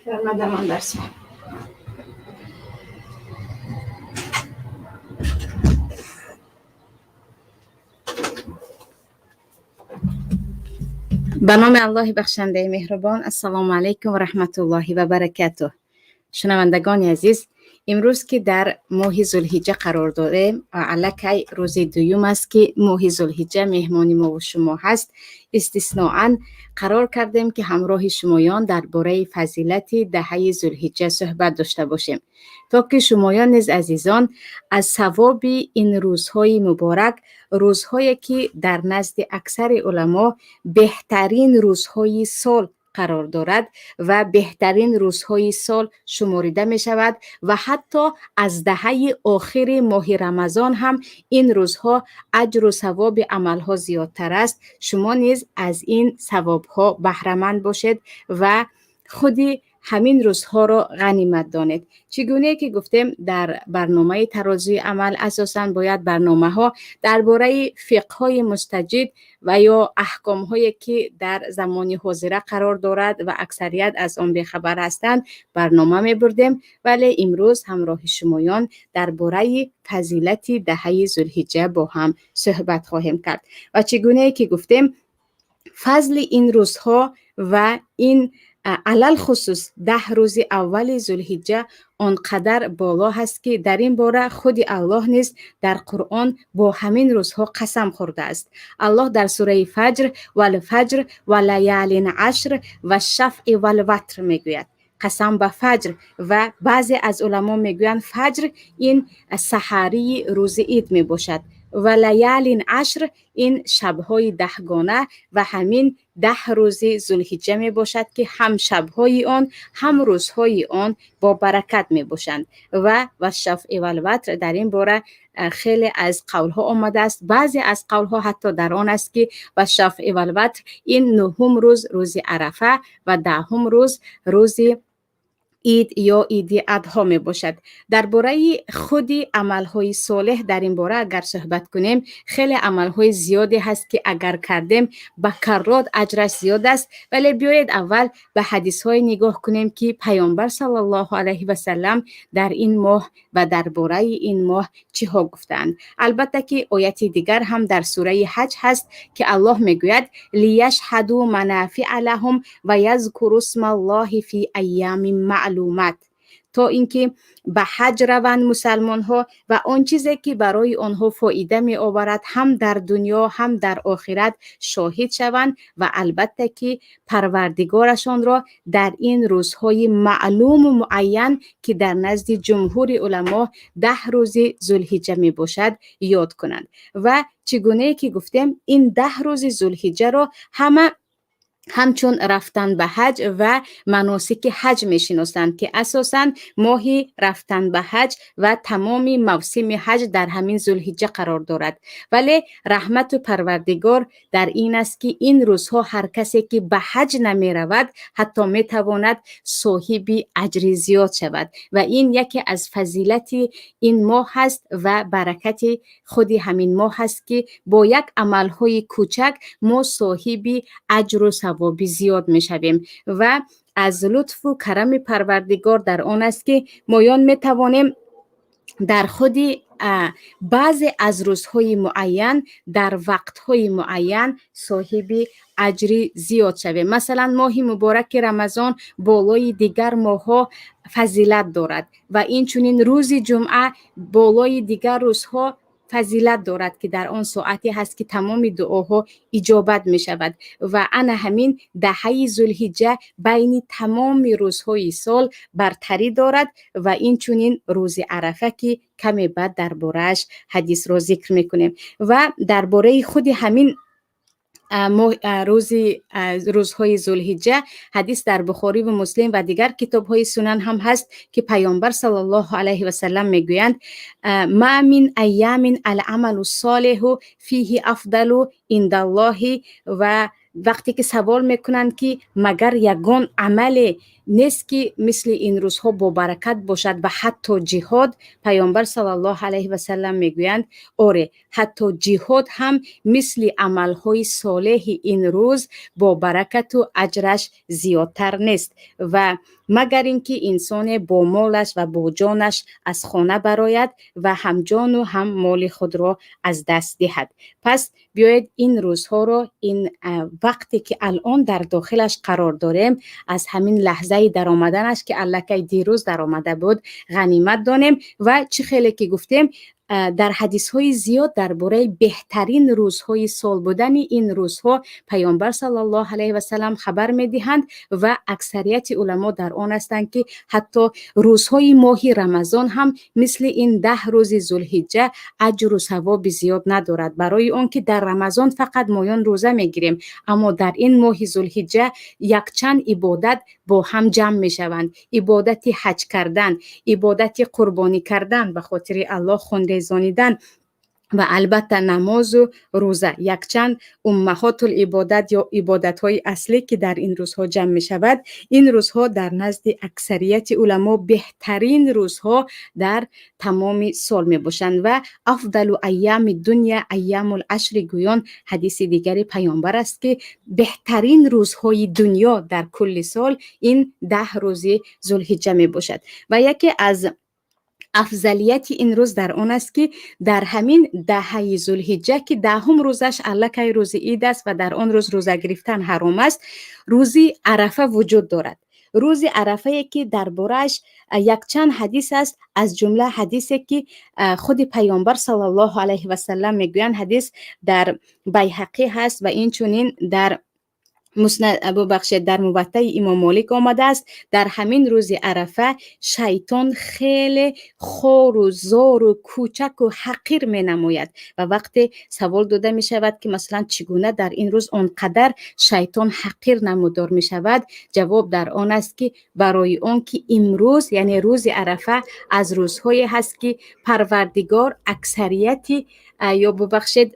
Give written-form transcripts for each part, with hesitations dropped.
Мадам Андерсон. Ба номи Аллоҳи бахшандаи меҳрубон. Ассалому алайкум ва раҳматуллоҳи ва баракатуҳ. Шунавандагони азиз, имрӯз ки дар моҳи Зулҳиҷҷа қарор дорем ва аллакай рӯзи дуюм аст, ки моҳи Зулҳиҷҷа меҳмони мову шумо ҳаст, истисноан қарор кардем, ки ҳамроҳи шумоён дар бораи фазилати даҳаи Зулҳиҷҷа суҳбат дошта бошем, то ки шумоён низ, азизон, аз савоби ин рӯзҳои муборак, рӯзҳое ки дар назди аксари уламо беҳтарин рӯзҳои сол қарор дорад ва беҳтарин рӯзҳои сол шуморида мешавад ва ҳатто аз даҳаи охири моҳи Рамазон ҳам ин рӯзҳо аҷру савоби амалҳо зиёдтар аст, шумо низ аз ин савобҳо баҳраманд бошед ва худи ҳамин рӯзҳоро ғанимат донед. Чӣ гунае ки гуфтем, дар барномаи Тарозуи амал асосан бояд барномаҳо дар бораи фиқҳҳои мустаҷид ва ё аҳкомҳое ки дар замони ҳозира қарор дорад ва аксарият аз он бехабар ҳастанд, барнома мебурдем, вале имрӯз ҳамроҳи шумоён дар бораи фазилати даҳаи Зулҳиҷҷа бо ҳам суҳбат хоҳем кард. Ва чӣ гунае ки гуфтем, фазли ин рӯзҳо ва ин алалхусус 10 рӯзи аввали Зулҳиҷҷа он қадар боло ҳаст, ки дар ин бора худи Аллоҳ низ дар Қуръон бо ҳамин рӯзҳо қасам хӯрдааст. Аллоҳ дар сураи Фаҷр: «Валфаҷр ва лаялин ашр ва шафъи валватр» мегӯяд. Қасам ба фаҷр, ва баъзе аз уламо мегӯянд, фаҷр ин саҳарии рӯзи ид мебошад ва лаялин ашр ин шабҳои даҳгона ва ҳамин 10 рӯзи Зулҳиҷҷа мебошад, ки ҳам шабҳои он, ҳам рӯзҳои он бо баракат мебошанд. Ва вашшафъи валватр, дар ин бора хеле аз қавлҳо омадааст. Баъзе аз қавлҳо ҳатто дар он аст, ки вашшафъи валватр ин нуҳум рӯз, рӯзи Арафа, ва 10-ум рӯз, рӯзи ид ё иди Адҳо мебошад. Дар бораи худи амалҳои солеҳ дар ин бора агар суҳбат кунем, хеле амалҳои зиёде ҳаст, ки агар кардем, ба каррот аҷраш зиёд аст, вале биёед, аввал ба ҳадисҳое нигоҳ кунем, ки Паёмбар саллаллоҳу алайҳи васаллам дар ин моҳ ва дар бораи ин моҳ чиҳо гуфтаанд. Албатта ки ояти дигар ҳам дар сураи Ҳаҷ ҳаст, ки Аллоҳ мегӯяд: «Лияшҳаду манафиа лаҳум ва язкуру смаллоҳи фи айёми маълумат», то инки ба ҳаҷ раванд мусалмонҳо ва он чизе ки барои онҳо фоида меоварад, ҳам дар дунё, ҳам дар охират шоҳид шаванд ва албатта ки Парвардигорашонро дар ин рӯзҳои маълуму муайян, ки дар назди ҷумҳури уламо 10 рӯзи Зулҳиҷҷа мебошад, ёд кунанд. Ва чӣ гунае ки гуфтем, ин 10 рӯзи Зулҳиҷҷаро ҳама ҳамчун рафтан ба ҳаҷ ва маносики ҳаҷ мешиносанд, ки асосан моҳи рафтан ба ҳаҷ ва тамоми мавсими ҳаҷ дар ҳамин Зулҳиҷҷа қарор дорад. Вале раҳмату Парвардигор дар ин аст, ки ин рӯзҳо ҳар касе ки ба ҳаҷ намеравад, ҳатто метавонад соҳиби аҷри зиёд шавад. Ва ин яке аз фазилати ин моҳ ҳаст ва баракати худи ҳамин моҳ ҳаст, ки бо як амалҳои кӯчак мо соҳиби аҷру савоби зиёд мешавем. Ва аз лутфу карами Парвардигор дар он аст, ки моён метавонем дар худи баъзе аз рӯзҳои муайян, дар вақтҳои муайян соҳиби аҷри зиёд шавем. Масалан, моҳи мубораки Рамазон болои дигар моҳҳо фазилат дорад ва инчунин рӯзи ҷумъа болои дигар рӯзҳо фазилат дорад, ки дар он соате ҳаст, ки тамоми дуоҳо иҷобат мешавад. Ва ана ҳамин даҳаи Зулҳиҷҷа байни тамоми рӯзҳои сол бартарӣ дорад ва инчунин рӯзи Арафа, ки каме баъд дар борааш ҳадисро зикр мекунем. Ва дар бораи худи ҳамин рӯзи рӯзҳои Зулҳиҷҷа ҳадис дар Бухориву Муслим ва дигар китобҳои сунан ҳам ҳаст, ки Паёмбар саллаллоҳу алайҳи васаллам мегӯянд: «Ма мин айёмин ал-амалу солиҳу фиҳи афдалу индаллоҳи». Ва вақте ки савол мекунанд, ки магар ягон амале Нест, ки мисли ин рӯзҳо бобаракат бошад ва ҳатто ҷиҳод. Паёмбар саллаллоҳу алайҳи васаллам мегӯянд: оре, ҳатто ҷиҳод ҳам мисли амалҳои солеҳи ин рӯз бобаракату аҷраш зиёдтар нест ва магар ин ки инсоне бо молаш ва бо ҷонаш аз хона барояд ва ҳам ҷону ҳам моли худро аз даст диҳад. Пас биёед, ин рӯзҳоро, ин вақте ки алон дар дохилаш қарор дорем, аз ҳамин лаҳзаи даромаданаш, ки аллакай дирӯз даромада буд, ғанимат донем. Ва чӣ хеле ки гуфтем, дар ҳадисҳои зиёд дар бораи беҳтарин рӯзҳои сол будани ин рӯзҳо Паёмбар саллаллоҳу алайҳи васаллам хабар медиҳанд ва аксарияти уламо дар он ҳастанд, ки ҳатто рӯзҳои моҳи Рамазон ҳам мисли ин 10 рӯзи Зулҳиҷҷа аҷру савоби зиёд надорад, барои он ки дар Рамазон фақат моён рӯза мегирем, аммо дар ин моҳи Зулҳиҷҷа якчанд ибодат бо ҳам ҷамъ мешаванд: ибодати ҳаҷ кардан, ибодати қурбонӣ кардан, ба хотири Аллоҳ хунрезонидан ва албатта намозу рӯза. Якчанд уммаҳотул ибодат ё ибодатҳои аслӣ, ки дар ин рӯзҳо ҷамъ мешавад. Ин рӯзҳо дар назди аксарияти уламо беҳтарин рӯзҳо дар тамоми сол мебошанд ва афдалу айями дунья айямул ашри гӯён ҳадиси дигари Паёмбар аст, ки беҳтарин рӯзҳои дунё дар кулли сол ин 10 рӯзи Зулҳиҷҷа мебошад. Ва яке аз афзалияти ин рӯз дар он аст, ки дар ҳамин даҳаи Зулҳиҷҷа, ки 10-ум рӯзаш аллакай рӯзи ид аст ва дар он рӯз рӯза гирифтан ҳаром аст, рӯзи Арафа вуҷуд дорад. Рӯзи Арафае, ки дар борааш якчанд ҳадис аст, аз ҷумла ҳадисе, ки худи Паёмбар саллаллоҳу алайҳи васаллам мегӯянд. Ҳадис дар Байҳақӣ ҳаст ва инчунин дар Муснад, бубахшед, дар Муваттаи Имом Молик омадааст. Дар ҳамин рӯзи Арафа шайтон хеле хору зору кӯчаку ҳақир менамояд. Ва вақте савол дода мешавад, ки масалан, чӣ гуна дар ин рӯз он қадар шайтон ҳақир намудор мешавад, ҷавоб дар он аст, ки барои он ки имрӯз, яъне рӯзи Арафа, аз рӯзҳое ҳаст, ки Парвардигор аксарияти ё бубахшед,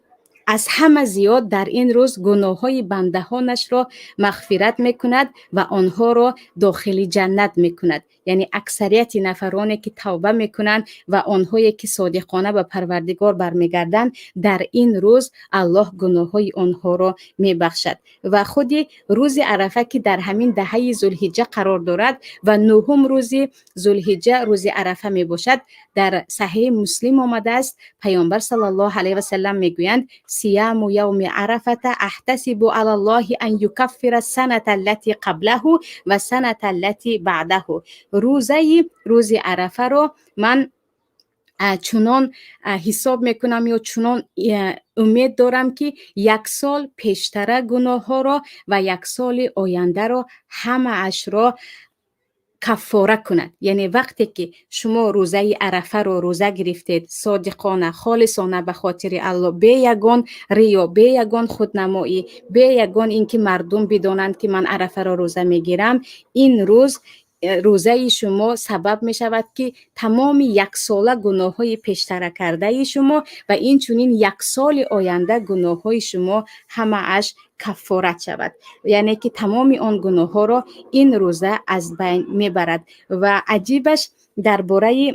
аз ҳама зиёд дар ин рӯз гуноҳҳои бандаҳонашро мағфират мекунад ва онҳоро дохили ҷаннат мекунад. Яъне аксарияти нафароне, ки тавба мекунанд ва онҳое, ки содиқона ба Парвардигор бармегарданд, дар ин рӯз Аллоҳ гуноҳҳои онҳоро мебахшад. Ва худи рӯзи Арафа, ки дар ҳамин даҳаи Зулҳиҷҷа қарор дорад ва нуҳум рӯзи Зулҳиҷҷа рӯзи Арафа мебошад, дар Саҳеҳи Муслим омадааст, Паёмбар саллаллоҳу алайҳи васаллам мегӯянд: сияму явми арафата аҳтасибу алаллоҳи ан юкаффира саната аллати қаблаҳу ва саната аллати баъдаҳу. Рӯзаи рӯзи Арафаро ман чунон ҳисоб мекунам ё чунон умед дорам, ки як сол пештара гуноҳҳоро ва як соли ояндаро ҳамаашро каффора кунад. Яъне вақте ки шумо рӯзаи Арафаро рӯза гирифтед, содиқона, холисона ба хотири Аллоҳ, бе ягон риё, бе ягон худнамоӣ, бе ягон ин ки мардум бидонанд, ки ман Арафаро рӯза мегирам, ин рӯз рӯзаи шумо сабаб мешавад, ки тамоми яксола гуноҳҳои пештара кардаи шумо ва инчунин як соли оянда гуноҳҳои шумо ҳамааш каффорат шавад, яъне ки тамоми он гуноҳҳоро ин рӯза аз байн мебарад. Ва аҷибаш, дар бораи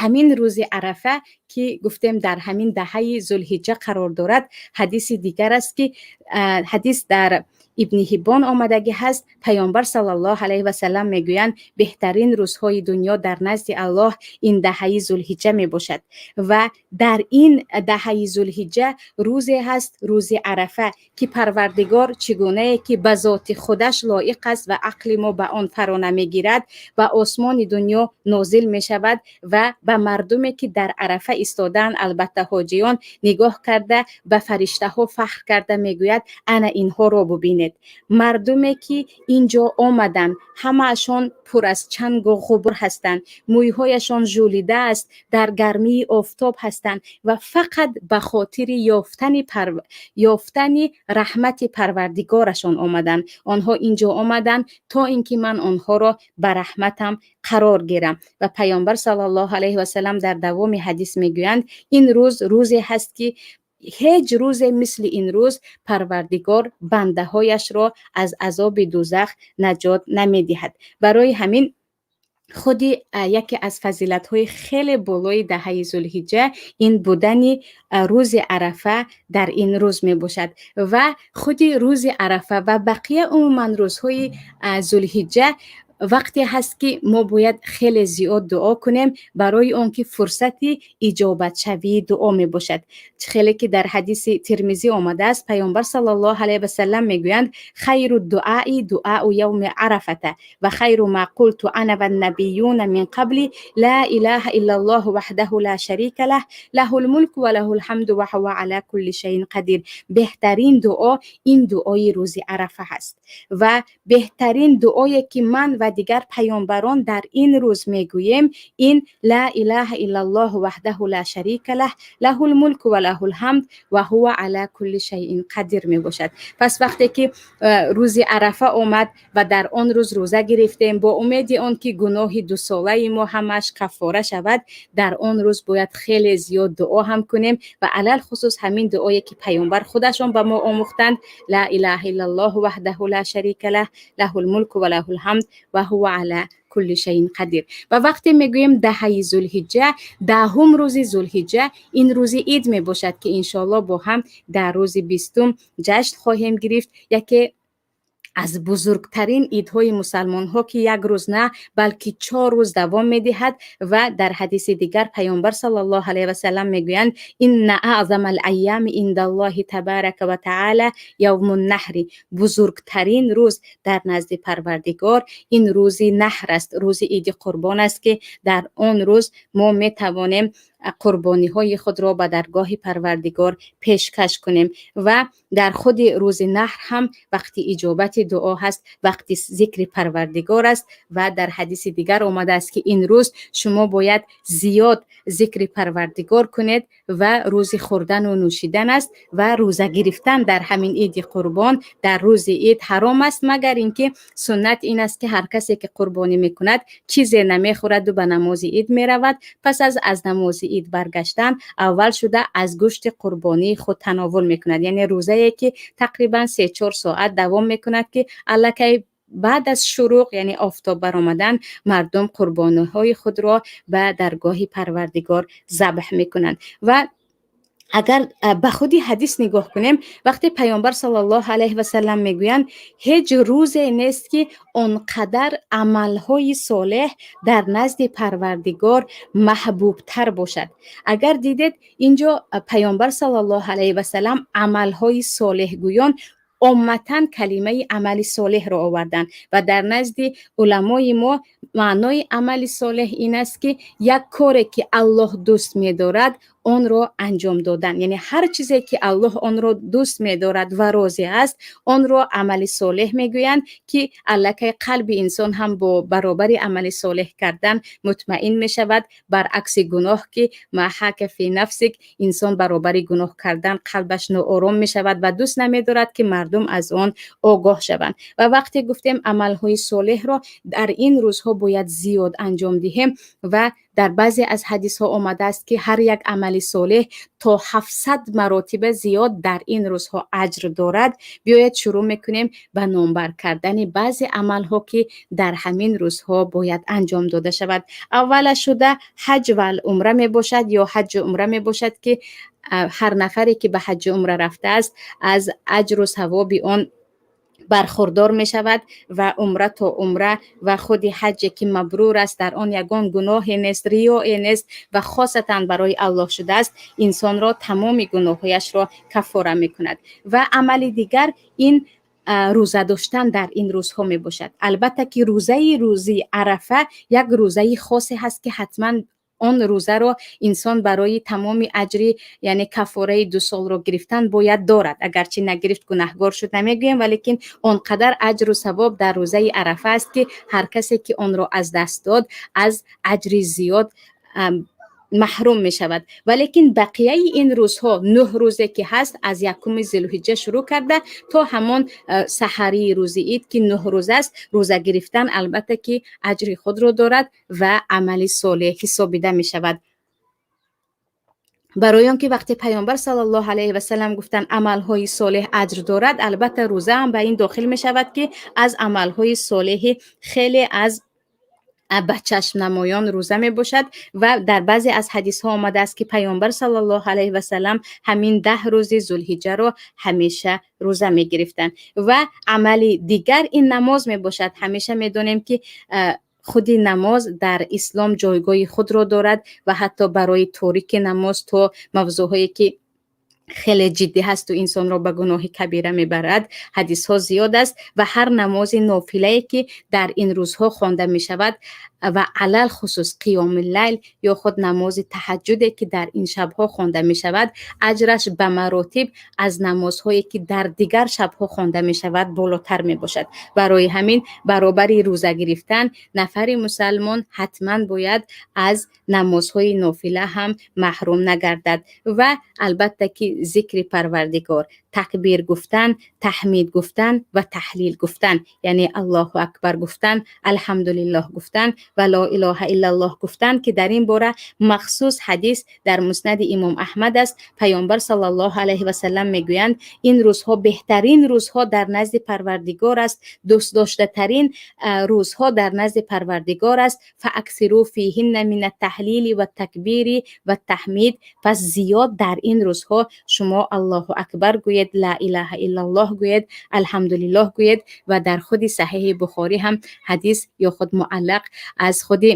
ҳамин рӯзи Арафа, ки гуфтем, дар ҳамин даҳаи Зулҳиҷҷа қарор дорад, ҳадиси дигар аст, ки ҳадис дар Ибни Ҳиббон омадагӣ ҳаст. Паёмбар саллаллоҳу алайҳи васаллам мегӯянд: беҳтарин рӯзҳои дунё дар назди Аллоҳ ин даҳаи Зулҳиҷҷа мебошад ва дар ин даҳаи Зулҳиҷҷа рӯзе ҳаст, рӯзи Арафа, ки Парвардигор, чӣ гунае ки ба зоти худаш лоиқ аст ва ақли мо ба он фаро намегирад, ба осмони дунё нозил мешавад ва ба мардуме, ки дар Арафа истодаанд, албатта ҳоҷиён, нигоҳ карда, ба фариштаҳо фахр карда мегӯяд: ана инҳоро бубинед, мардуме, ки ин ҷо омаданд, ҳамаашон пур аз чангу ғубор ҳастанд, мӯйҳояшон жӯлида аст, дар гармии офтоб ҳастанд ва фақат ба хотири ёфтани раҳмати Парвардигорашон омаданд. Онҳо ин ҷо омаданд, то ин ки ман онҳоро ба раҳматам қарор гирам. Ва Паёмбар саллаллоҳу алайҳи васаллам дар давоми ҳадис мегӯянд: ин рӯз рӯзе ҳаст, ки Ҳеҷ рӯзе мисли ин рӯз Парвардигор бандаҳояшро аз азоби дӯзах наҷот намедиҳад. Барои ҳамин худи яке аз фазилатҳои хеле болои даҳаи Зулҳиҷҷа ин будани рӯзи Арафа дар ин рӯз мебошад. Ва худи рӯзи Арафа ва бақия умуман рӯзҳои Зулҳиҷҷа вақте ҳаст, ки мо бояд хеле зиёд дуо кунем, барои он ки фурсати иҷобатшавии дуо мебошад. Хеле ки дар ҳадиси Тирмизӣ омадааст, Паёмбар саллаллоҳу алайҳи васалам мегӯянд: خير الدعاء دعاء يوم عرفة وخير ما قلت أنا والنبيون من قبلي لا إله إلا الله وحده لا شريك له له الملك وله الحمد وهو على كل شيء قدير. Беҳтарин дуо ин дуои рӯзи Арафа ҳаст ва беҳтарин дуое, ки ман ва дигар паёмбарон дар ин рӯз мегӯем, ин لا إله إلا الله وحده لا شريك له له الملك وله الحمد وهو على كل شيء قدير мебошад. Пас вақте ки рӯзи Арафа омад ва дар он рӯз рӯза гирифтем бо умеди он ки гуноҳи дусолаи мо ҳамаш каффора шавад, дар он рӯз бояд хеле зиёд дуо ҳам кунем ва алалхусус ҳамин дуое, ки Паёмбар худашон ба мо омӯхтанд: لا إله إلا الله وحده لا شريك له له الملك وله الحمد وهو على كل شيء قدير. Ва вақте мегӯем даҳаи Зулҳиҷҷа, 10-ум рӯзи Зулҳиҷҷа ин рӯзи ид мебошад, ки иншоалло бо ҳам дар рӯзи 20-ум ҷашн хоҳем гирифт, яке аз бузургтарин идҳои мусалмонҳо, ки як рӯз на, балки 4 рӯз давом медиҳад. Ва дар ҳадиси дигар Паёмбар саллаллоҳу алайҳи васалам мегӯянд: إن أعظم الأيام عند الله تبارك وتعالى يوم النحر. Бузургтарин рӯз дар назди Парвардигор ин рӯзи наҳр аст, рӯзи иди қурбон аст, ки дар он рӯз мо метавонем қурбониҳои худро ба даргоҳи Парвардигор пешкаш кунем. Ва дар худи рӯзи наҳр ҳам вақти иҷобати дуо ҳаст, вақти зикри Парвардигор аст. Ва дар ҳадиси дигар омадааст, ки ин рӯз шумо бояд зиёд зикри Парвардигор кунед ва рӯзи хӯрдану нӯшидан аст ва рӯза гирифтан дар ҳамин иди қурбон дар рӯзи ид ҳаром аст, магар ин ки суннат ин аст, ки ҳар касе ки қурбонӣ мекунад, чизе намехӯраду ба намози ид меравад. Пас аз намози ид баргаштан аввал шуда аз гӯшти қурбонии худ тановул мекунад, яъне рӯзае, ки тақрибан 3-4 соат давом мекунад, ки аллакай баъд аз шуруқ, яъне офтоб баромадан, мардум қурбониҳои худро ба даргоҳи Парвардигор забҳ мекунанд. Ва агар ба худи ҳадис нигоҳ кунем, вақте Паёмбар саллаллоҳу алайҳи васалам мегӯянд, ҳеҷ рӯзе нест, ки он қадар амалҳои солеҳ дар назди Парвардигор маҳбубтар бошад. Агар дидед, инҷо Паёмбар саллаллоҳу алайҳи васалам амалҳои солеҳгӯён омматан калимаи амали солеҳро оварданд. Ва дар назди уламои мо маънои амали солеҳ ин аст, ки як коре, ки Аллоҳ дӯст медорад, онро анҷом додан, яъне ҳар чизе, ки Аллоҳ онро дӯст медорад ва розӣ аст, онро амали солеҳ мегӯянд, ки аллакай қалби инсон ҳам бо баробари амали солеҳ кардан мутмаин мешавад, баръакси гуноҳ, ки ما حاك في نفسك, инсон баробари гуноҳ кардан қалбаш ноором мешавад ва дӯст намедорад, ки мардум аз он огоҳ шаванд. Ва вақте гуфтем, амалҳои солеҳро дар ин рӯзҳо бояд зиёд анҷом диҳем ва дар баъзе аз ҳадисҳо омадааст, ки ҳар як амали солеҳ то 700 маротиба зиёд дар ин рӯзҳо аҷр дорад. Биёед, шурӯъ мекунем ба номбар кардани баъзе амалҳо, ки дар ҳамин рӯзҳо бояд анҷом дода шавад. Аввала шуда ҳаҷ ва умра мебошад ё ҳаҷҷу умра мебошад, ки ҳар нафаре, ки ба ҳаҷҷу умра рафтааст, аз аҷру савоби он бархурдор мешавад. Ва умра то умра ва худи ҳаҷе, ки мабрур аст, дар он ягон гуноҳе нест, риёе нест ва хосатан барои Аллоҳ шудааст, инсонро тамоми гуноҳҳояшро каффора мекунад. Ва амали дигар ин рӯза доштан дар ин рӯзҳо мебошад. Албатта, ки рӯзаи рӯзи Арафа як рӯзаи хосе ҳаст, ки ҳатман он рӯзаро инсон барои тамоми аҷри, яъне каффораи 2 солро гирифтан, бояд дорад. Агарчи нагирифт, гунаҳгор шуд намегӯем, валекин он қадар аҷру савоб дар рӯзаи Арафа аст, ки ҳар касе, ки онро аз даст дод, аз аҷри зиёд маҳрум мешавад. Валекин бақияи ин рӯзҳо, 9 рӯзе, ки ҳаст, аз 1-уми Зулҳиҷҷа шурӯъ карда то ҳамон саҳарии рӯзи ид, ки 9 рӯз аст, рӯза гирифтан албатта, ки аҷри худро дорад ва амали солеҳ ҳисобида мешавад. Барои он ки вақте Паёмбар саллаллоҳу алайҳи васаллам гуфтанд, амалҳои солеҳ аҷр дорад, албатта, рӯза ҳам ба ин дохил мешавад, ки аз амалҳои солеҳи хеле аз ба чашм намоён рӯза мебошад. Ва дар баъзе аз ҳадисҳо омадааст, ки Паёмбар саллаллоҳу алайҳи васаллам ҳамин 10 рӯзи Зулҳиҷҷаро ҳамеша рӯза мегирифтанд. Ва амали дигар ин намоз мебошад. Ҳамеша медонем, ки худи намоз дар ислом ҷойгоҳи худро дорад ва ҳатто барои торики намоз то мавзӯъҳое, ки хеле ҷиддӣ ҳасту инсонро ба гуноҳи кабира мебарад, ҳадисҳо зиёд аст. Ва ҳар намози нофилае, ки дар ин рӯзҳо хонда мешавад, ва алалхусус қиёмуллайл ё худ намози таҳаҷҷуде, ки дар ин шабҳо хонда мешавад, аҷраш ба маротиб аз намозҳое, ки дар дигар шабҳо хонда мешавад, болотар мебошад. Барои ҳамин баробари рӯза гирифтан нафари мусалмон ҳатман бояд аз намозҳои нофила ҳам маҳрум нагардад. Ва албатта ки зикри Парвардигор, такбир гуфтан, таҳмид гуфтан ва таҳлил гуфтан, яъне Аллоҳу акбар гуфтан, алҳамдулиллоҳ гуфтан ва ло илоҳа иллаллоҳ гуфтан, ки дар ин бора махсус ҳадис дар Муснади Имом Аҳмад аст. Паёмбар саллаллоҳу алайҳи васаллам мегӯянд: ин рӯзҳо беҳтарин рӯзҳо дар назди Парвардигор аст, дӯстдоштатарин рӯзҳо дар назди Парвардигор аст. فأكثروا فيهن من التهليل والتكبير والتحميد. Пас зиёд дар ин рӯзҳо шумо Аллоҳу акбар гӯед, ла илаҳа иллаллоҳ гӯед, алҳамдулиллоҳ гӯед. Ва дар худи Саҳеҳи Бухорӣ ҳам ҳадис ё худ муаллақ аз худи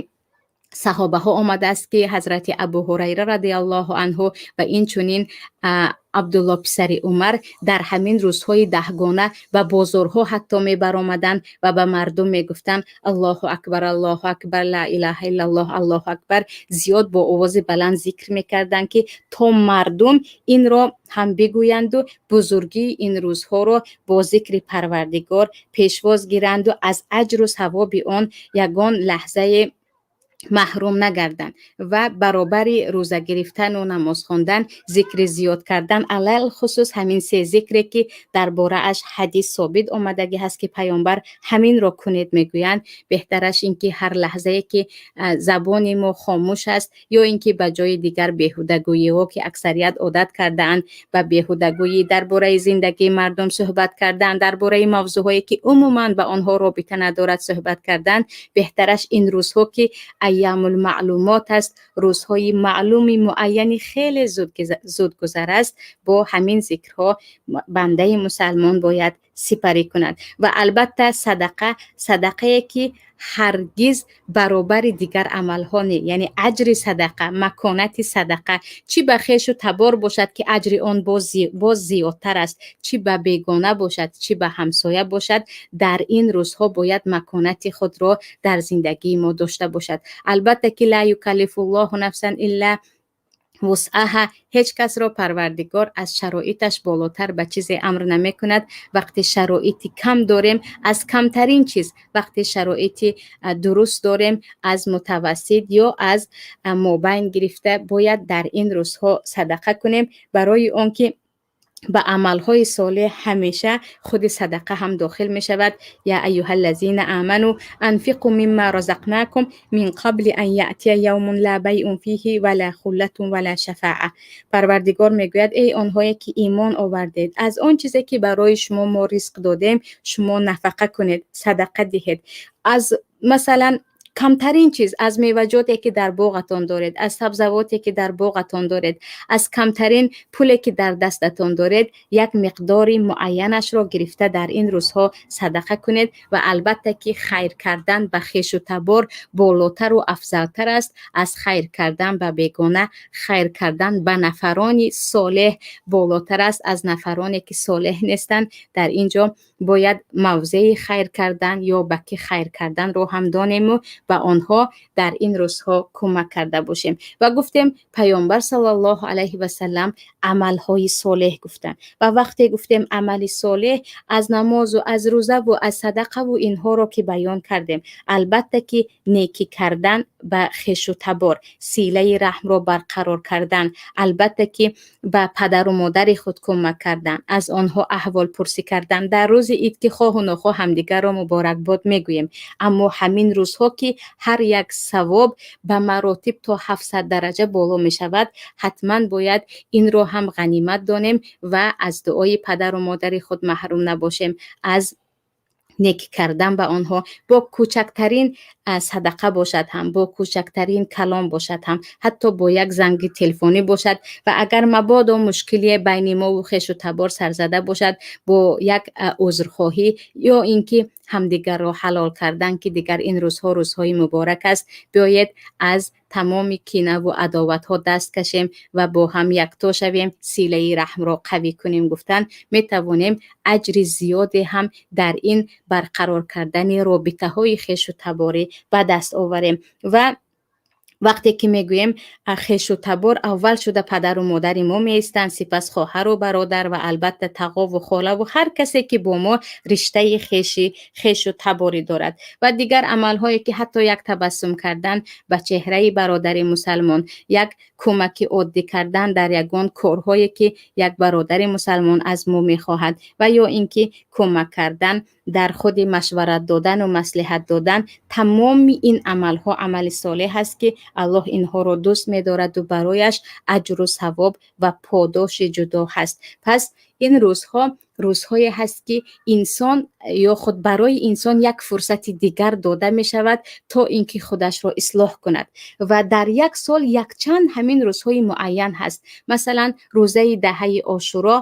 саҳобаҳо омадааст, ки ҳазрати Абу Ҳурайра радиаллоҳу анҳу ва инчунин Абдулло писари Умар дар ҳамин рӯзҳои даҳгона ба бозорҳо ҳатто мебаромаданд ва ба мардум мегуфтанд: Аллоҳу акбар, Аллоҳу акбар, ла илаҳа иллаллоҳ, Аллоҳу акбар. Зиёд бо овози баланд зикр мекарданд, ки то мардум инро ҳам бигӯянду бузургии ин рӯзҳоро бо зикри Парвардигор пешвоз гиранду аз аҷру савоби он ягон лаҳзае маҳрум нагарданд. Ва баробари рӯза гирифтану намоз хондан, зикри зиёд кардан, алалхусус ҳамин се зикре, ки дар борааш ҳадис собит омадагӣ ҳаст, ки Паёмбар ҳаминро кунед мегӯянд. Беҳтараш ин ки ҳар лаҳзае, ки забони мо хомӯш аст ё ин ки ба ҷои дигар беҳудагӯиҳо, ки аксарият одат кардаанд ба беҳудагӯӣ, дар бораи зиндагии мардум суҳбат кардан, дар бораи мавзӯъҳое, ки умуман ба онҳо робита надорад, суҳбат кардан, беҳтараш ин рӯзҳо, ки айёмулмаълумот аст, рӯзҳои маълуми муайяни хеле зудгузар аст, бо ҳамин зикрҳо бандаи мусалмон бояд сипарӣ кунад. Ва албатта садақа, садақае, ки ҳаргиз баробари дигар амалҳо не, яъне аҷри садақа, маконати садақа, чӣ ба хешу табор бошад, ки аҷри он боз зиёдтар аст, чӣ ба бегона бошад, чӣ ба ҳамсоя бошад, дар ин рӯзҳо бояд маконати худро дар зиндагии мо дошта бошад. Албатта ки لا يكلف الله نفسا إلا وسعها, ҳеҷ касро Парвардигор аз шароиташ болотар ба чизе амр намекунад. Вақте шароити кам дорем, аз камтарин чиз, вақте шароити дуруст дорем, аз мутавассит ё аз мобайн гирифта бояд дар ин рӯзҳо садақа кунем, барои он ки ба амалҳои солеҳ ҳамеша худи садақа ҳам дохил мешавад. يا أيها الذين آمنوا أنفقوا مما رزقناكم من قبل أن يأتي يوم لا بيع فيه ولا خلة ولا شفاعة. Парвардигор мегӯяд: эй онҳое ки имон овардед, аз он чизе, ки барои шумо мо ризқ додем, шумо нафақа кунед, садақа диҳед. Аз масалан камтарин чиз, аз меваҷоте, ки дар боғатон доред, аз сабзавоте, ки дар боғатон доред, аз камтарин пуле, ки дар дастатон доред, як миқдори муайянашро гирифта дар ин рӯзҳо садақа кунед. Ва албатта ки хайр кардан ба хешу табор болотару афзалтар аст аз хайр кардан ба бегона. Хайр кардан ба нафарони солеҳ болотар аст аз нафароне, ки солеҳ нестанд. Дар ин ҷо бояд мавзеи хайр кардан ё ба кӣ хайр карданро ҳам донему ба онҳо дар ин рӯзҳо кӯмак карда бошем. Ва гуфтем, Паёмбар саллаллоҳу алайҳи васаллам амалҳои солеҳ гуфтанд. Ва вақте гуфтем амали солеҳ, аз намозу аз рӯзаву аз садақаву инҳоро ки баён кардем, албатта ки некӣ кардан ба хешу табор, силаи раҳмро барқарор кардан, албатта ки ба падару модари худ кӯмак кардан, аз онҳо аҳволпурсӣ кардан дар рӯзи ид, ки хоҳу нохоҳ ҳамдигарро муборакбод мегӯем, аммо ҳамин рӯзҳо ки ҳар як савоб ба маротиб то 700 дараҷа боло мешавад, ҳатман бояд инро ҳам ғанимат донем ва аз дуои падару модари худ маҳрум набошем, аз некӣ кардан ба онҳо бо кӯчактарин садақа бошад ҳам, бо кӯчактарин калом бошад ҳам, ҳатто бо як занги телефонӣ бошад. Ва агар мабодо мушкилие байни мову хешу табор сарзада бошад, бо як узрхоҳӣ ё ин ки ҳамдигарро ҳалол кардан, ки дигар ин рӯзҳо рӯзҳои муборак аст, биёед, аз тамоми кинаву адоватҳо даст кашем ва бо ҳам якто шавем, силаи раҳмро қавӣ кунем гуфтан, метавонем аҷри зиёде ҳам дар ин барқарор кардани робитаҳои хешу таборӣ ба даст оварем. Ва вақте ки мегӯем хешу табор, аввал шуда падару модари мо меистанд, сипас хоҳару бародар ва албатта тағову холаву ҳар касе, ки бо мо риштаи хеши хешу таборӣ дорад. Ва дигар амалҳое, ки ҳатто як табассум кардан ба чеҳраи бародари мусалмон, як кӯмаки оддӣ кардан дар ягон корҳое, ки як бародари мусалмон аз мо мехоҳад, ва ё ин ки кӯмак кардан дар худи машварат додану маслиҳат додан, тамоми ин амалҳо амали солеҳ аст, ки Аллоҳ инҳоро дӯст медораду барояш аҷру савоб ва подоши ҷудо ҳаст. Пас ин рӯзҳо рӯзҳое ҳаст, ки инсон ё худ барои инсон як фурсати дигар дода мешавад, то ин ки худашро ислоҳ кунад. Ва дар як сол якчанд ҳамин рӯзҳои муайян ҳаст, масалан, рӯзаи даҳаи Ошуро,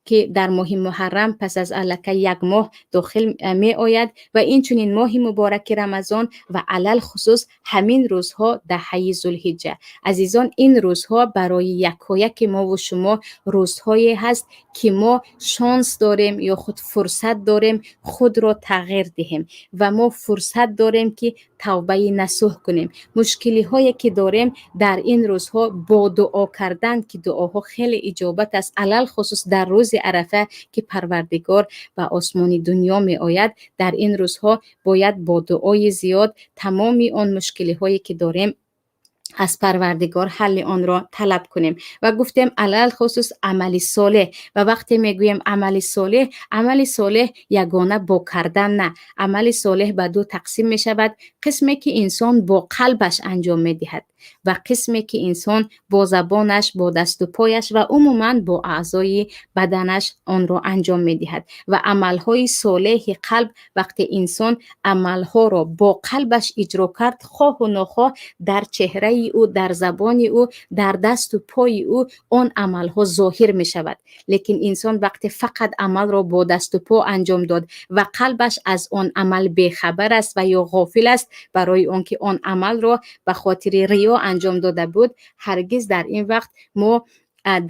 ки дар моҳи муҳаррам пас аз аллакай як моҳ дохил меояд, ва инчунин моҳи мубораки Рамазон ва алалхусус ҳамин рӯзҳо, даҳаи Зулҳиҷҷа. Азизон, ин рӯзҳо барои якояки мову шумо рӯзҳое ҳаст, ки мо шонс дорем ё худ фурсат дорем худро тағйир диҳем ва мо фурсат дорем, ки тавбаи насӯҳ кунем. Мушкилиҳое ки дорем, дар ин рӯзҳо бо дуо кардан, ки дуоҳо хеле иҷобат аст, алалхусус дар рӯзи Арафа, ки Парвардигор ба осмони дунё меояд, дар ин рӯзҳо бояд бо дуои зиёд тамоми он мушкилиҳое ки дорем, аз Парвардигор ҳалли онро талаб кунем. Ва гуфтем, алалхусус амали солеҳ. Ва вақте мегӯем амали солеҳ, амали солеҳ ягона бо кардан на, амали солеҳ ба ду тақсим мешавад: қисме, ки инсон бо қалбаш анҷом медиҳад, ва қисме, ки инсон бо забонаш, бо дасту пояш ва умуман бо аъзои баданаш онро анҷом медиҳад. Ва амалҳои солеҳи қалб, вақте инсон амалҳоро бо қалбаш иҷро кард, хоҳу нохоҳ дар чеҳраи ӯ, дар забони ӯ, дар дасту пои ӯ он амалҳо зоҳир мешавад. Лекин инсон вақте фақат амалро бо дасту по анҷом дод ва қалбаш аз он амал бехабар аст ва ё ғофил аст, барои он ки он амалро ба хотири риё анҷом дода буд, ҳаргиз дар ин вақт мо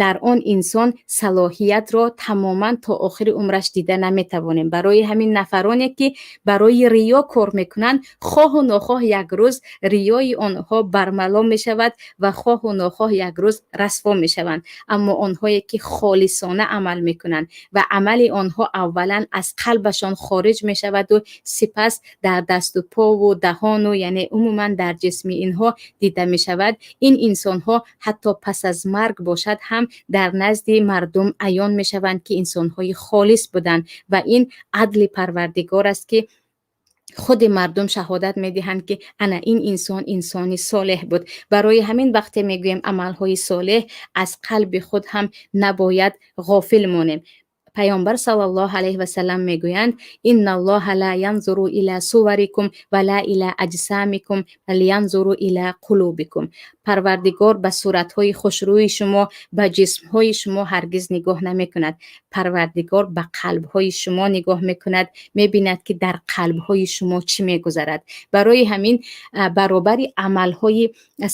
дар он инсон салоҳиятро тамоман то охири умраш дида наметавонем. Барои ҳамин нафароне, ки барои риё кор мекунанд, хоҳу нохоҳ як рӯз риёи онҳо бармало мешавад ва хоҳу нохоҳ як рӯз расво мешаванд. Аммо онҳое, ки холисона амал мекунанд ва амали онҳо аввалан аз қалбашон хориҷ мешаваду сипас дар дасту пову даҳону, яъне умуман дар ҷисми инҳо дида мешавад, ин инсонҳо ҳатто пас аз марг бошад ҳам дар назди мардум аён мешаванд, ки инсонҳои холис буданд. Ва ин адли Парвардигор аст, ки худи мардум шаҳодат медиҳанд, ки ана ин инсон инсони солеҳ буд. Барои ҳамин вақте мегӯем амалҳои солеҳ, аз қалби худ ҳам набояд ғофил монем. Паёмбар саллаллоҳу алайҳи васалам мегӯянд: "Инналлоҳа ла янзуру ила суварикум ва ла ила аҷсамикум, бал янзуру ила қулубикум". Парвардигор ба суратҳои хушрӯи шумо, ба ҷисмҳои шумо ҳаргиз нигоҳ намекунад. Парвардигор ба қалбҳои шумо нигоҳ мекунад, мебинад, ки дар қалбҳои шумо чӣ мегузарад. Барои ҳамин баробари амалҳои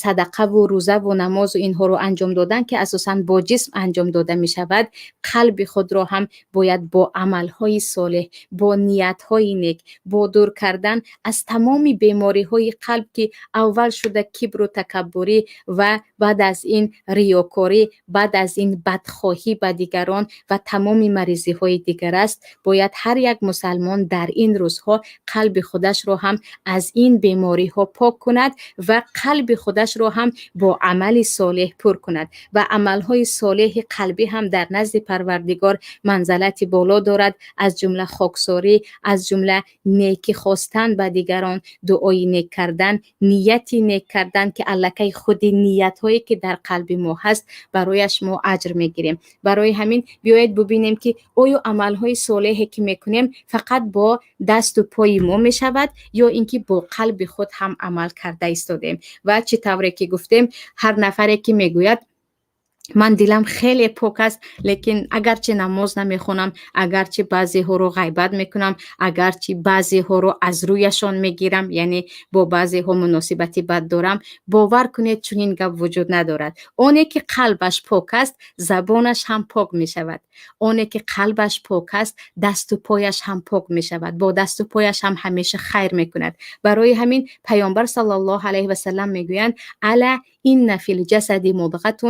садақаву рӯзаву намозу инҳоро анҷом додан, ки асосан бо ҷисм анҷом дода мешавад, қалби худро ҳам бояд бо амалҳои солеҳ, бо ниятҳои нек, бо дур кардан аз тамоми бемориҳои қалб, ки аввал шуда кибру такаббурӣ ва баъд аз ин риёкорӣ, баъд аз ин бадхоҳӣ ба дигарон ва тамоми маризиҳои дигар аст, бояд ҳар як мусалмон дар ин рӯзҳо қалби худашро ҳам аз ин бемориҳо пок кунад ва қалби худашро ҳам бо амали солеҳ пур кунад. Ва амалҳои солеҳи қалбӣ ҳам дар назди Парвардигор. Манзалати боло дорад, аз ҷумла хоксорӣ, аз ҷумла некӣ хостан ба дигарон, дуои нек кардан, нияти нек кардан, ки аллакай худи ниятҳое ки дар қалби мо ҳаст, барояш мо аҷр мегирем. Барои ҳамин биёед бубинем, ки оё амалҳои солеҳе ки мекунем, фақат бо дасту пои мо мешавад ё ин ки бо қалби худ ҳам амал карда истодем. Ва чӣ тавре ки гуфтем, ҳар нафаре ки мегӯяд: «Ман дилам хеле пок аст, лекин агарчи намоз намехонам, агарчи баъзеҳоро ғайбат мекунам, агарчи баъзеҳоро аз рӯяшон мегирам, яъне бо баъзеҳо муносибати бад дорам», бовар кунед, чунин гап вуҷуд надорад. Оне ки қалбаш пок аст, забонаш ҳам пок мешавад. Оне ки қалбаш пок аст, дасту пояш ҳам пок мешавад, бо дасту пояш ҳам ҳамеша хайр мекунад. Барои ҳамин Паёмбар саллаллоҳу алайҳи васаллам мегӯянд: ألا إن في الجسد مضغة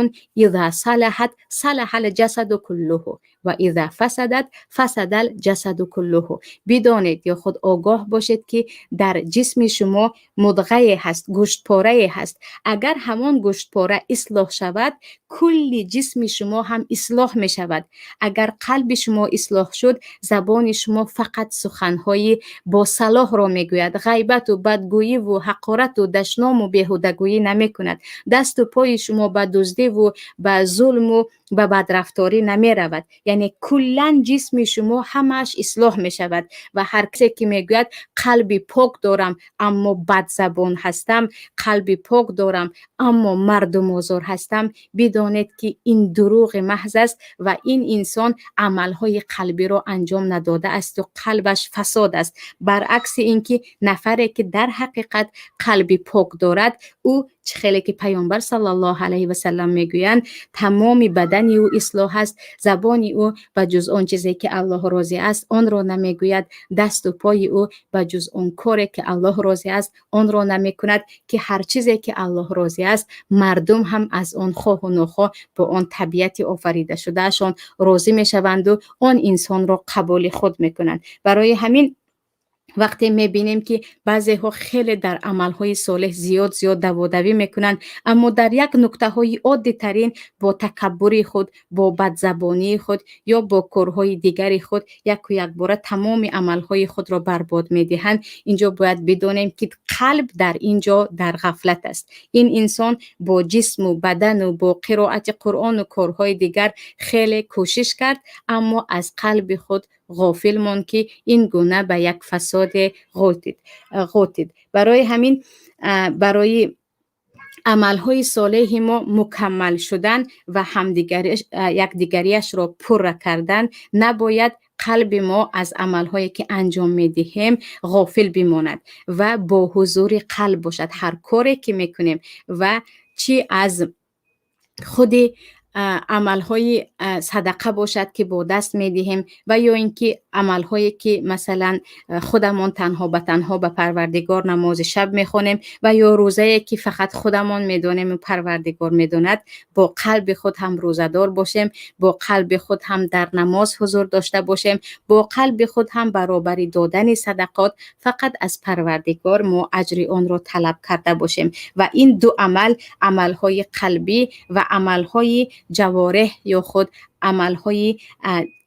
إذا صلحت صلح الجسد كله وإذا فسدت فسد الجسد كله. Бидонед ё худ огоҳ бошед, ки дар ҷисми шумо мудғае ҳаст, гӯштпорае ҳаст. Агар ҳамон гӯштпора ислоҳ шавад, кулли ҷисми шумо ҳам ислоҳ мешавад. Агар қалби шумо ислоҳ шуд, забони шумо фақат суханҳои босалоҳро мегӯяд, ғайбату бадгӯиву ҳақорату дашному беҳудагӯӣ намекунад. Дасту пои шумо ба дуздиву ба зулму ба бадрафторӣ намеравад. Яъне куллан ҷисми шумо ҳамааш ислоҳ мешавад. Ва ҳар касе ки мегӯяд: «Қалби пок дорам, аммо бадзабон ҳастам, қалби пок дорам, аммо мардумозор ҳастам», бидонед, ки ин дурӯғи маҳз аст ва ин инсон амалҳои қалбиро анҷом надодаасту қалбаш фасод аст. Баръакси ин ки нафаре ки дар ҳақиқат қалби пок дорад, ӯ, чӣ хеле ки Паёмбар саллаллоҳу алайҳи васаллам мегӯянд, тамоми бадани ӯ ислоҳ аст, забони ӯ ба ҷуз он чизе ки Аллоҳ розӣ аст, онро намегӯяд, дасту пои ӯ ба ҷуз он коре ки Аллоҳ розӣ аст, онро намекунад, ки ҳар чизе ки Аллоҳ розӣ аст, мардум ҳам аз он хоҳу нохоҳ бо он табиати офаридашудаашон розӣ мешаванду он инсонро қабули худ мекунанд. Барои ҳамин вақте мебинем, ки баъзеҳо хеле дар амалҳои солеҳ зиёд зиёд даводавӣ мекунанд, аммо дар як нуктаҳои оддитарин бо такаббури худ, бо бадзабонии худ ё бо корҳои дигари худ яку якбора тамоми амалҳои худро барбод медиҳанд, инҷо бояд бидонем, ки қалб дар ин ҷо дар ғафлат аст. Ин инсон бо ҷисму бадану бо қироати Қуръону корҳои дигар хеле кӯшиш кард, аммо аз қалби худ ғофил монд, ки ин гуна ба як фасоде ғӯтид. Барои ҳамин барои амалҳои солеҳи мо мукаммал шудан ва якдигариашро пурра кардан, набояд қалби мо аз амалҳое ки анҷом медиҳем, ғофил бимонад ва бо ҳузури қалб бошад ҳар коре ки мекунем ва чӣ аз худи амалҳои садақа бошад, ки бо даст медиҳем, ва ё ин ки амалҳое ки масалан худамон танҳо ба танҳо ба Парвардигор намози шаб мехонем ва ё рӯзае ки фақат худамон медонему Парвардигор медонад, бо қалби худ ҳам рӯзадор бошем, бо қалби худ ҳам дар намоз ҳузур дошта бошем, бо қалби худ ҳам баробари додани садақот фақат аз Парвардигор мо аҷри онро талаб карда бошем. Ва ин ду амал, амалҳои қалбӣ ва амалҳои ҷавореҳ ё худ амалҳои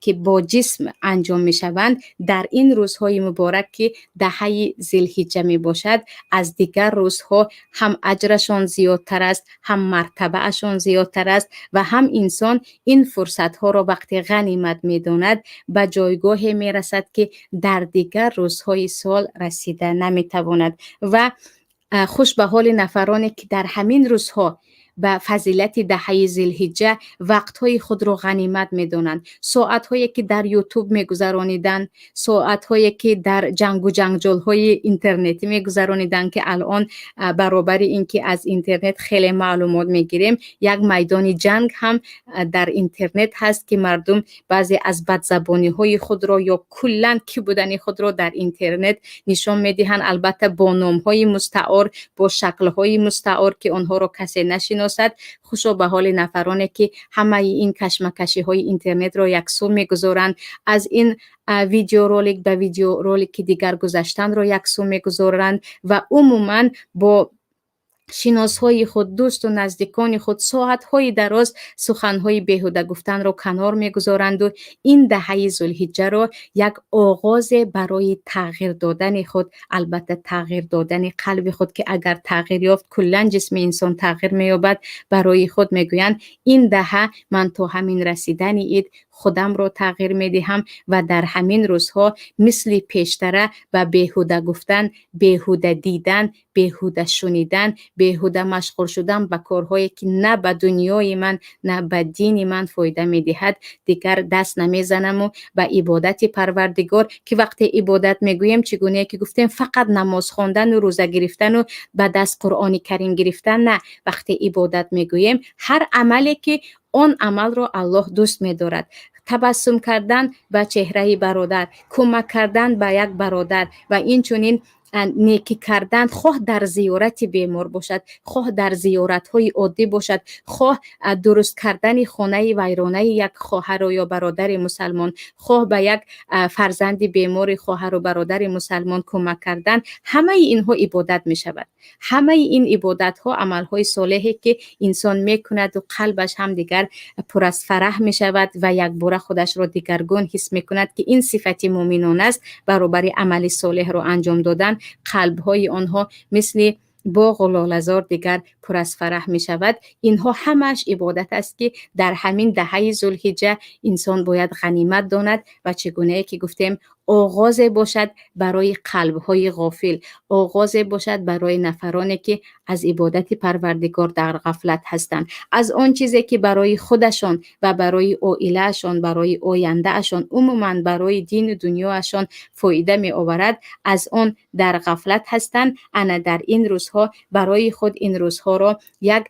ки бо ҷисм анҷом мешаванд, дар ин рӯзҳои муборак, ки даҳаи Зилҳиҷҷа мебошад, аз дигар рӯзҳо ҳам аҷрашон зиёдтар аст, ҳам мартабаашон зиёдтар аст. Ва ҳам инсон ин фурсатҳоро вақте ғанимат медонад, ба ҷойгоҳе мерасад, ки дар дигар рӯзҳои сол расида наметавонад. Ва хуш ба ҳоли нафароне ки дар ҳамин рӯзҳо ба фазилати даҳаи Зилҳиҷҷа вақтҳои худро ғанимат медонанд. Соатҳое ки дар Ютуб мегузарониданд, соатҳое ки дар ҷангу ҷанҷолҳои интернетӣ мегузарониданд, ки алон баробари ин ки аз интернет хеле маълумот мегирем, як майдони ҷанг ҳам дар интернет ҳаст, ки мардум баъзе аз бадзабониҳои худро ё куллан кӣ будани худро дар интернет нишон медиҳанд, албатта бо номҳои мустаор, бо шаклҳои мустаор, ки онҳоро касе нашиносад. Хушо ба ҳоли нафароне ки ҳамаи ин кашмакашиҳои интернетро яксӯ мегузоранд, аз ин видеоролик ба видеоролики дигар гузаштанро яксӯ мегузоранд ва умуман бо Шиносҳои худ, дӯсту наздикони худ соатҳои дароз суханҳои беҳуда гуфтанро канор мегузоранду ин даҳаи Зулҳиҷҷаро як оғозе барои тағйир додани худ, албатта, тағйир додани қалби худ, ки агар тағйир ёфт, куллан ҷисми инсон тағйир меёбад, барои худ мегӯянд: ин даҳа ман то ҳамин расидани ид худамро тағйир медиҳам ва дар ҳамин рӯзҳо мисли пештара ба беҳуда гуфтан, беҳуда дидан, беҳуда шунидан, беҳуда машғул шудан ба корҳое, ки на ба дунёи ман, на ба дини ман фоида медиҳад, дигар даст намезанаму ба ибодати Парвардигор, ки вақте ибодат мегӯем, чӣ гунае ки гуфтем, фақат намоз хондану рӯза гирифтану ба даст Қуръони Карим гирифтан на. Вақте ибодат мегӯем, ҳар амале, ки он амалро Аллоҳ дӯст медорад: табассум кардан ба чеҳраи бародар, кӯмак кардан ба як бародар ва инчунин некӣ кардан, хоҳ дар зиёрати бемор бошад, хоҳ дар зиёратҳои оддӣ бошад, хоҳ дуруст кардани хонаи вайронаи як хоҳару ё бародари мусалмон, хоҳ ба як фарзанди бемори хоҳару бародари мусалмон кӯмак кардан, ҳамаи инҳо ибодат мешавад. Ҳамаи ин ибодатҳо амалҳои солеҳе, ки инсон мекунаду қалбаш ҳам дигар пур аз фараҳ мешавад ва якбора худашро дигаргун ҳис мекунад, ки ин сифати муъминон аст. Баробари амали солеҳро анҷом додан, қалбҳои онҳо мисли боғу лолазор дигар пур аз фараҳ мешавад. Инҳо ҳамааш ибодат аст, ки дар ҳамин даҳаи Зулҳиҷҷа инсон бояд ғанимат донад ва, чӣ гунае ки гуфтем, оғозе бошад барои қалбҳои ғофил, оғозе бошад барои нафароне, ки аз ибодати Парвардигор дар ғафлат ҳастанд, аз он чизе, ки барои худашон ва барои оилаашон, барои ояндаашон, умуман барои дину дунёашон фоида меоварад, аз он дар ғафлат ҳастанд. Ана дар ин рӯзҳо барои худ ин рӯзҳоро як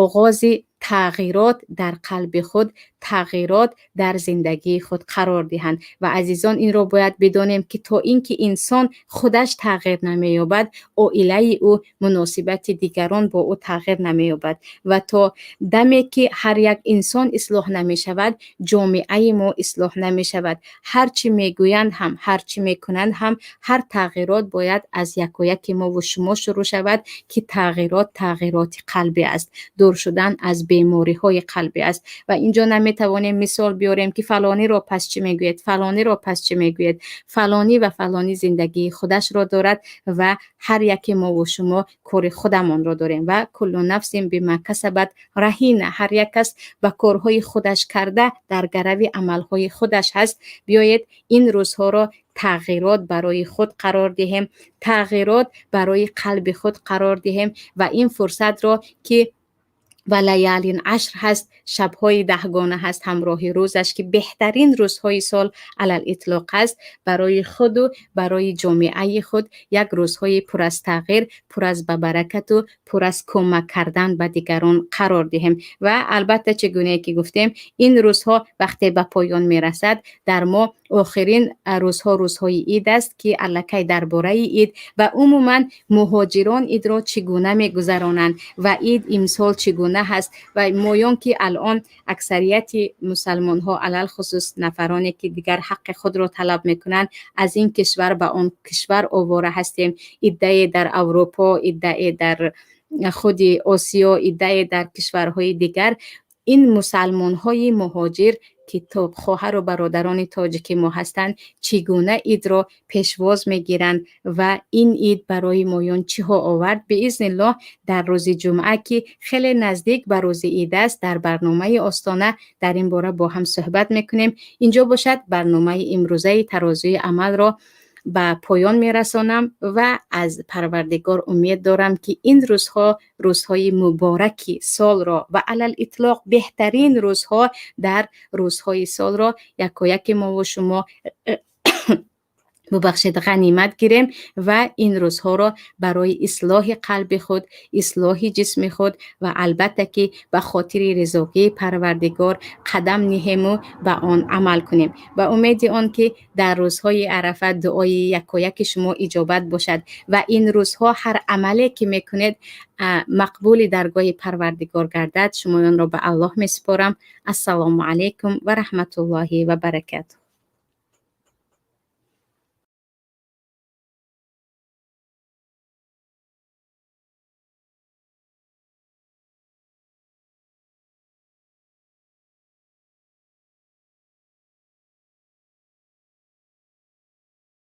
оғози тағйирот дар қалби худ, тағйирот дар зиндагии худ қарор диҳанд. Ва, азизон, инро бояд бидонем, ки то ин ки инсон худаш тағйир намеёбад, оилаи ӯ, муносибати дигарон бо ӯ тағйир намеёбад ва то даме ки ҳар як инсон ислоҳ намешавад, ҷомеаи мо ислоҳ намешавад. Ҳар чӣ мегӯянд ҳам, ҳар чӣ мекунанд ҳам, ҳар тағйирот бояд аз якояки мову шумо шурӯъ шавад, ки тағйирот тағйироти қалбӣ аст, дур шудан аз бемориҳои қалбӣ аст. Ва инҷо наметавонем мисол биёрем, ки фалониро пас чӣ мегӯед, фалониро пас чӣ мегӯед. Фалонӣ ва фалонӣ зиндагии худашро дорад ва ҳар яке мову шумо кори худамонро дорем. Ва كل نفس بما كسبت رهينة, ҳар як кас ба корҳои худаш карда дар гарави амалҳои худаш ҳаст. Биёед, ин рӯзҳоро тағйирот барои худ қарор диҳем, тағйирот барои қалби худ қарор диҳем ва ин фурсатро, ки وليال عشر ҳаст, шабҳои даҳгона ҳаст ҳамроҳи рӯзаш, ки беҳтарин рӯзҳои сол على الإطلاق аст, барои худу барои ҷомеаи худ як рӯзҳои пур аз тағйир, пур аз бабаракату пур аз кӯмак кардан ба дигарон қарор диҳем. Ва албатта, чӣ гунае ки гуфтем, ин рӯзҳо вақте ба поён мерасад, дар мо охирин рӯзҳо рӯзҳои ид аст, ки аллакай дар бораи ид ва умуман муҳоҷирон идро чӣ гуна мегузаронанд ва ид имсол чӣ гуна ҳаст ва моён, ки алон аксарияти мусалмонҳо, алалхусус нафароне, ки дигар ҳаққи худро талаб мекунанд, аз ин кишвар ба он кишвар овора ҳастем, иддае дар Аврупо, иддае дар худи Осиё, иддае дар кишварҳои дигар, ин мусалмонҳои муҳоҷир, ки то хоҳару бародарони тоҷики мо ҳастанд, чӣ гуна идро пешвоз мегиранд ва ин ид барои моён чиҳо овард, биизниллоҳ, дар рӯзи ҷумъа, ки хеле наздик ба рӯзи ид аст, дар барномаи Остона дар ин бора бо ҳам суҳбат мекунем. Инҷо бошад, барномаи имрӯзаи Тарозуи амалро ба поён мерасонам ва аз Парвардигор умед дорам, ки ин рӯзҳо, рӯзҳои мубораки солро ва على الإطلاق беҳтарин рӯзҳо дар рӯзҳои солро якояки мову шумо, бубахшед, ғанимат гирем ва ин рӯзҳоро барои ислоҳи қалби худ, ислоҳи ҷисми худ ва албатта ки ба хотири ризогии Парвардигор қадам ниҳему ба он амал кунем. Ба умеди он ки дар рӯзҳои Арафа дуои якояки шумо иҷобат бошад ва ин рӯзҳо ҳар амале, ки мекунед, мақбули даргоҳи Парвардигор гардад, шумоёнро ба Аллоҳ месупорам. Ассалому алайкум ва раҳматуллоҳи ва баракатуҳ.